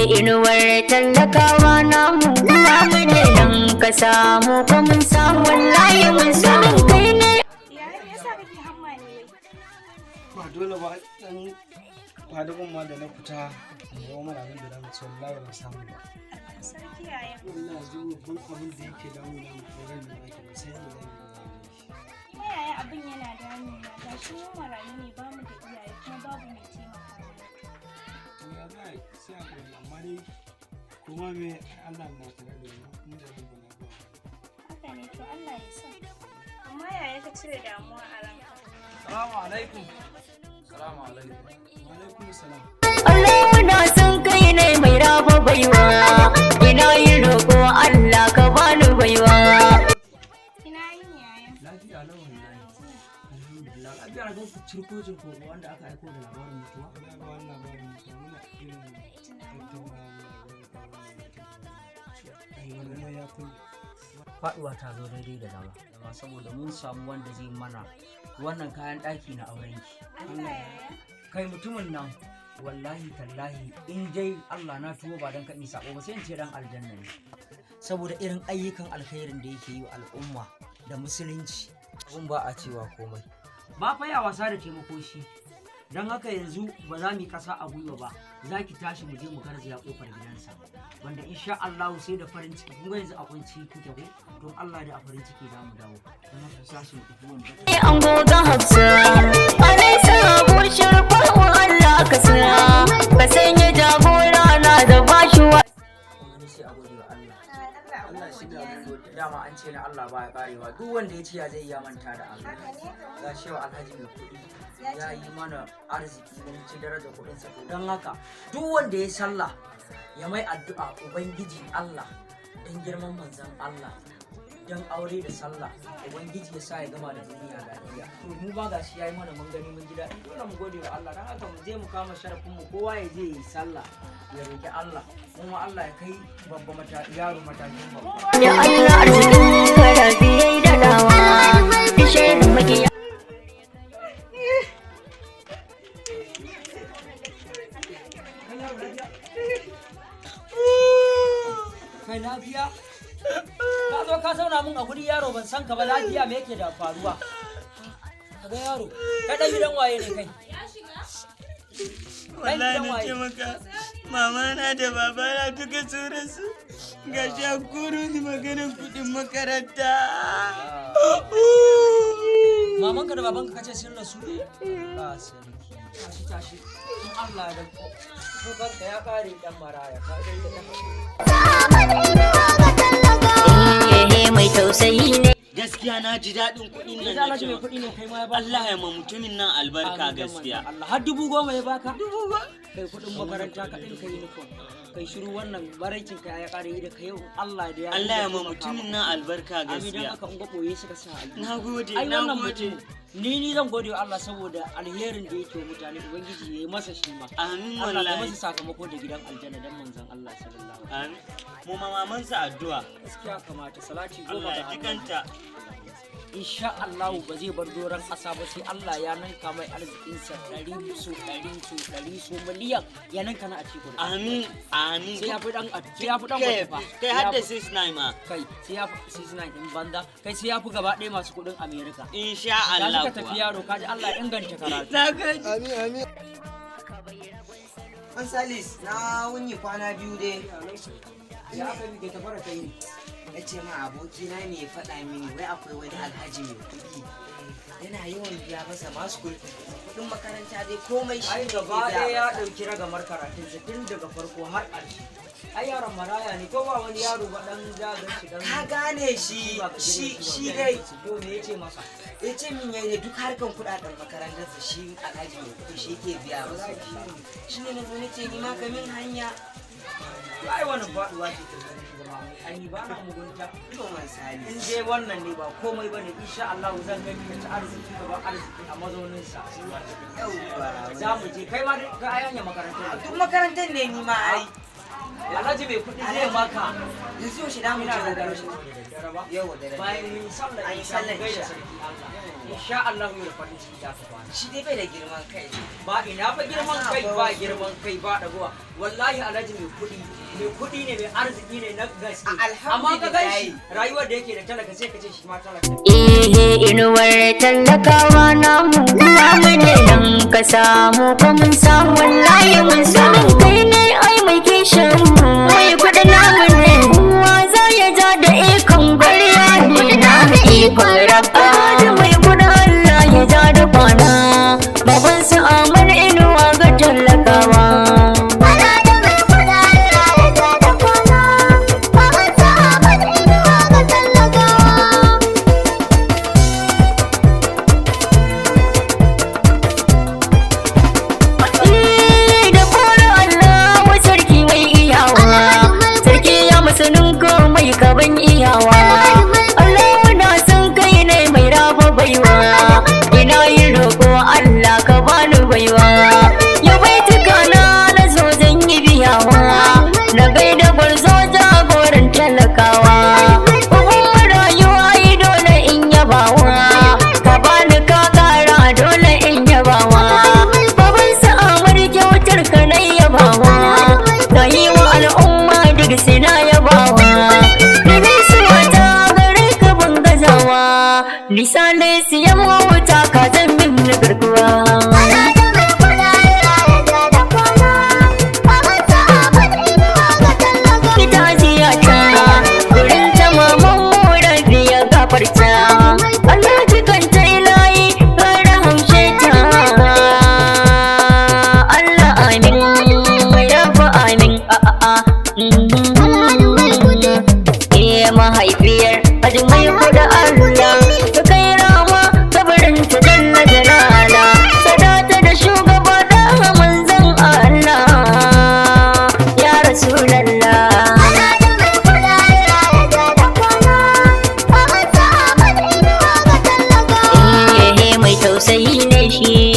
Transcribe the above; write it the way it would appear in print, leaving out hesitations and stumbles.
Inuwar tallakawa namu namu ne, dan ka samu ko mun samu, wallahi mun samu, kai ne. Yaya, me yasa kake hamma ne wai? Ba dole ba, dan kwadagon ma da na fita nemo mana abin da za mu ci, wallahi ban samu ba. Sarki yaya. Wallahi yanzu babban abin da yake damuna mu koran ne ake ba sai yadda za mu yi. Kuma yaya, abin yana damuna. Gashi mu marayu ne, ba mu da iyaye kuma babu mai taimaka mana. To ya za a yi? Sai a kuri, amma dai kuma me, Allah na tare da mu kuma da rabbana ba. Haka ne, to Allah ya sa. Amma yaya, ka cire damuwa a ranka. Salamu alaikum. Salamu alaikum. Wa alaikum salam. Allah na san kai ne mai raba baiwa, ina yin roƙo Allah ka bani baiwa. Ina yin yaya? Lafiya lau wallahi. Alhamdulillah. Lafiya na ganku cirko cirko, wanda aka aiko da labarin mutuwa. Wallahi ba wannan labarin mutum, muna irin tattaunawa muna wani kuma ya kulle. Faduwa ta zo daidai da zama. Zama saboda mun samu wanda zai mana wannan kayan ɗaki na aurenki. Allah yaya. Kai, mutumin nan wallahi tallahi, in dai Allah na tuwo ba don kaɗi sako ba, sai in ce dan aljanna ne. Saboda irin ayyukan alkhairin da yake yi wa al'umma da musulunci. Abun ba a cewa komai. Ba fa ya wasa da taimako shi. Don haka yanzu ba za mu yi ƙasa a gwiwa ba, za ki tashi mu je mu garzaya kofar gidansa. Wanda insha Allah sai da farin ciki, kun ga yanzu a kunci kuke ko? Don Allah da a farin ciki za mu dawo. Don haka tashi mu tafi wanda. An goga Hafsa alaisa bushir fa'u, Allah ka sa ka sanya jagora na da bashi wa. Wani sai a gode wa Allah. Allah. Allah shi da godiya ne. Dama an ce na Allah baya karewa, duk wanda ya ce ya zai iya manta da Allah. Haka ne kam. Ga shewa alhaji mai kuɗi Ya ya ce. yi mana arziki, mun ci daraja kuɗinsa. To don haka duk wanda ya sallah ya mai addu'a, Ubangiji Allah, don girman manzon Allah, don aure da sallah, Ubangiji ya sa ya gama da duniya lafiya. To mu ba gashi yayi mana, mun gani, mun ji daɗi, dole mu gode wa Allah. Don haka mu je mu kama sharafin mu, kowa ya je yi sallah ya roki Allah, mu ma Allah ya kai babba mata yaro matakin babba. Ya Allah, arzikin karabi yayi dadawa dishe makiya. Kai yaro, lafiya? Kai, lafiya? Ka zo ka zauna mun a guri yaro, ban san ka ba, lafiya? Me yake da faruwa? Kaga yaro, kai dan gidan waye ne kai? Dan Wallahi gidan na waye? ce maka, mama na da babana duka sun rasu. Ga shi an koro ni maganar kuɗin makaranta. Mamanka da babanka kace sun rasu? Ba sarki. Tashi tashi. In Allah ya da kukanka ya kare, dan maraya. Ka dai da Eh, mai tausayi ne. Gaskiya na ji daɗin kuɗin nan. Yanzu Na Alhaji ce mai maka. kuɗi ne, kai ma ya baka. Allah ya ma mutumin nan albarka. Amin, dan Gaskiya. manzon Allah, har 10,000 ya baka? 10,000. Kai, kuɗin makaranta ka ɗinka uniform. Kai shiru, wannan baraicin ka ya kare da kai yau, Allah da ya Allah ya ma taimaka mutumin maka. nan albarka. Amin, dan Gaskiya. haka in ga boye suka sa aljihu. Na gode, Ai na wannan gode. mutum ni zan gode wa Allah saboda alherin da yake wa mutane, Ubangiji ya yi masa shi ma. Amin. Allah ya Wallahi. masa sakamako da gidan aljanna dan manzon Allah sallallahu alaihi Amin. Mu ma mamansa addu'a. Gaskiya kamata salati 10 Allah ga ya annabi. jikanta. Insha Allah ba zai bar doron ƙasa ba sai Allah ya ninka mai arzikinsa ɗari so ɗari so ɗari so miliyan, ya ninka na a cikin. Amin, amin. Sai ya fi dan, sai ya fi dan Kai, wata fa. kai har da 69 ma. Kai, sai ya fi 69 din banza, kai, sai ya fi gaba ɗaya masu kuɗin America. Insha Tashi Allah ka tafi kuwa. yaro, kaji, Allah ya inganta karatu. Na gode. Amin, amin. An Salis, na wuni kwana biyu dai. Ya aka yi ke tafara kai ne? Na ce ma abokina ne ya faɗa mini wai akwai wani alhaji mai kuɗi. Yana yawan biya masa ma school fees, kuɗin makaranta dai, komai shi Ai ne ke gaba biya ɗaya ya masa. ɗauki ragamar karatun sa tun daga farko har ƙarshe. Ai yaron maraya ne, ko ba wani yaro ba dan zagan shi dan Ka gane shi, ba ka shi gidan shi ba. dai. To me yace masa? Ya ce min yayi duk harkan kuɗaɗen makarantarsa shi alhaji mai kuɗi shi ke biya masa. Shi ne na zo na ce ni ma ka min hanya. To ai wannan faɗuwa ce ta zama zama mai ai ni ba na mugunta. To man In Salis. dai wannan ne ba komai bane, insha Allah zan kai ka ci arziki ka ba arziki a mazaunin sa. Yauwa. Za mu je, kai ma dai ka ai hanya makarantar ne. Duk makarantar ne ni ma ai. Alhaji mai kuɗi zai maka. Yanzu yaushe da mu Ina je da da rashin daddare ba. Yau da Bayan mun yi sallar An yi isha, sallar mun gaida isha. sarki Allah. Insha Allah yau da farin ciki za ka kwana. Shi dai bai da girman kai. Ba ina ba girman kai, ba girman kai, ba dagowa. Wallahi Alhaji mai kuɗi, mai kuɗi ne, mai arziki ne na gaske. Amma ka gan shi rayuwar da yake da talaka sai ka ce shi ma talaka. Ihe inuwar tallakawa namu namu ne nan ka samu ko mun samu, wallahi mun samu. Kai ne ai mai kishin mu, mai kudi namu ne. Kowa za ya ja da ikon gwariya ne namu, ikon rabba da mai kudi. Allah ya ja da kwana baban su Amar, inuwa ga tallakawa. Da fara Allah wa sarki mai iyawa, sarki ya masanin komai kaban iyawa. Allah na san kai ne mai raba baiwa, ina yin roƙo Allah ka bani baiwa. Ya baituka na na zo zan yi biyawa, na gaida gwarzo jagoran talakawa. Uban rayuwa yi dole in yabawa, ka bani ka kara dole in yabawa. Baban sa Amar kyautar ka na yabawa, ka yi wa al'umma duk suna yabawa. Domin su wata gare ka ban gazawa, misalai siyan mawuta ka zan min na garkuwa. Ita ziyarta gurin ta maman mu biya gafarta. Allah jikanta ilahi ka rahamshe ta. Allah amin, rabu amin, a a a. Eh mahaifiyar Haji mai kuda Allah ka kai rama kabarin ta janna jalala. Sadata da shugaba da manzon Allah ya Rasulallah. Eh mai tausayi ne shi.